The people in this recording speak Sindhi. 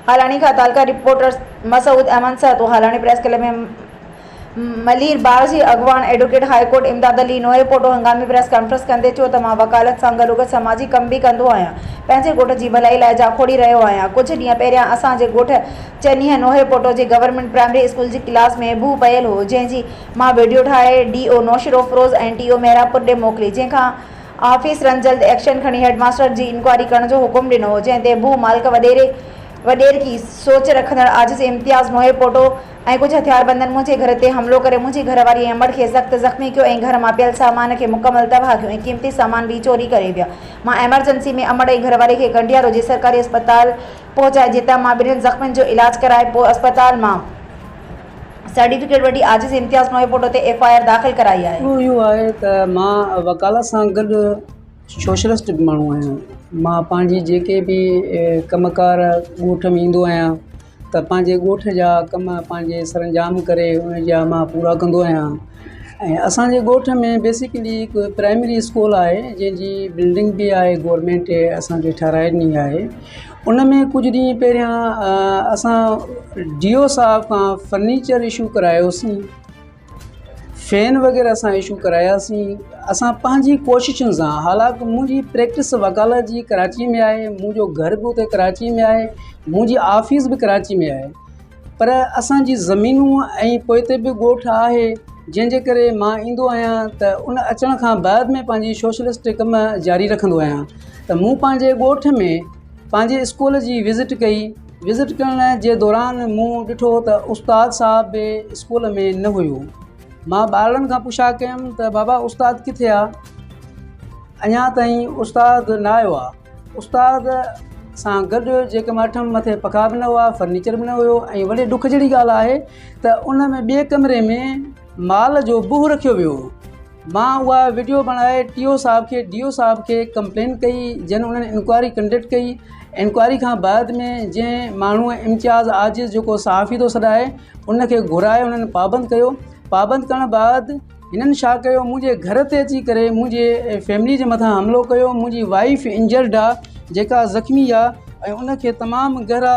هالاڻي کان تعلقه reporter Masood Ahmed Sahito, Halani press club ۾ Malir bar جي اڳواڻ advocate high court Imdad Ali Nohir Poto هنگامي پريس ڪانفرنس ڪندي چيو ته مان وڪالت سان گڏوگڏ سماجي ڪم به ڪندو آهيان پنهنجي ڳوٺ جي ڀلائي لاء جاکوڙي رهيو آهيان ڪجهه ڏينهن پهريان اسان جي ڳوٺ چنيهه نوهيپوٽو جي گورنمينٽ پرائمري اسڪول جي ڪلاس ۾ ڀو پيل هو جنهن جي مان وڊيو ٺاهي D O Naushahro Feroze ۽ T O Mehrabpur ڏي موڪلي جنهن کان آفيسرن جلد ايڪشن کڻي هيڊ ماستر جي انڪوائري ڪرڻ جو حڪم ڏنو هو جنهن تي ڀو مالڪ وڏيري وڏيرڪي سوچ رکندڙ عاجز امتياز نوهيپوٽو ۽ ڪجهه هٿياربندن منهنجي گهر تي حملو ڪري منهنجي گهر واري ۽ امڙ کي سخت زخمي ڪيو ۽ گهر مان پيل سامان کي مڪمل تباهه ڪيو ۽ قيمتي سامان به چوري ڪري ويا. مان ايمرجنسي ۾ امڙ ۽ گهر واري کي ڪنڊيارو جي سرڪاري اسپتال پهچائي جتان مان ٻنهين زخمين جو علاج ڪرائي پوء اسپتال مان سرٽيفڪيٽ وٺي عاجز امتياز نوهيپوٽو تي ايف I R داخل ڪرائي آهي. اهو اهو آهي ته مان وڪالت سان گڏ سوشلسٽ به ماڻهو آهيان. مان پنهنجي جيڪي به ڪم ڪار ڳوٺ ۾ ايندو آهيان ته پنهنجي ڳوٺ جا ڪم پنهنجي سرانجام ڪري ان جا مان پورا ڪندو آهيان ۽ اسانجي ڳوٺ ۾ بيسڪلي هڪ پرائمري اسڪول آهي جنهن جي بلڊنگ به آهي گورنمينٽ اسانکي ٺهرائي ڏني آهي ان ۾ ڪجهه ڏينهن پهريان اسان ڊي او صاحب کان فرنيچر اشو ڪرايوسين فين وغيره اسان اشو ڪراياسين اسان پنهنجي ڪوششن سان حالانڪه منهنجي پريڪٽس وڪالت جي ڪراچي ۾ آهي منهنجو گهر به اتي ڪراچي ۾ آهي منهنجي آفيس به ڪراچي ۾ آهي پر اسانجي زمينون ۽ پوئتي به ڳوٺ آهي جنهن جي ڪري مان ايندو آهيان ته ان اچڻ کان بعد ۾ پنهنجي سوشلسٽ ڪم جاري رکندو آهيان ته مون پنهنجي ڳوٺ ۾ پنهنجي اسڪول جي وزٽ ڪئي وزٽ ڪرڻ جي دوران مون ڏٺو ته استاد صاحب به اسڪول ۾ نه هيو. مان ٻارڙن کان پڇا ڪيم ته بابا استاد ڪٿي آ؟ اڃا تائين استاد نه آيو آ. استاد سان گڏ جيڪي مان ڏٺم مٿي پکا به نه هئا، فرنيچر به نه هيو ۽ وڏي ڏک جهڙي ڳالهه آهي ته ان ۾ ٻئي ڪمري ۾ مال جو بهه رکيو ويو هو. مان اها وڊيو بڻائي ٽي او صاحب کي ڊي او صاحب کي ڪمپلين ڪئي جن انهن انڪوائري ڪنڊڪٽ ڪئي انڪوائري کان بعد ۾ جنهن ماڻهوء امتياز عاجز جيڪو صحافي ٿو سڏائي ان کي گهرائي انهن پابند ڪيو پابند ڪرڻ بعد هنن ڇا ڪيو منهنجي گهر تي اچي ڪري منهنجي فيملي جي مٿان حملو ڪيو منهنجي وائيف انجرڊ آ جيڪا زخمي آ ۽ ان کي تمام گهرا.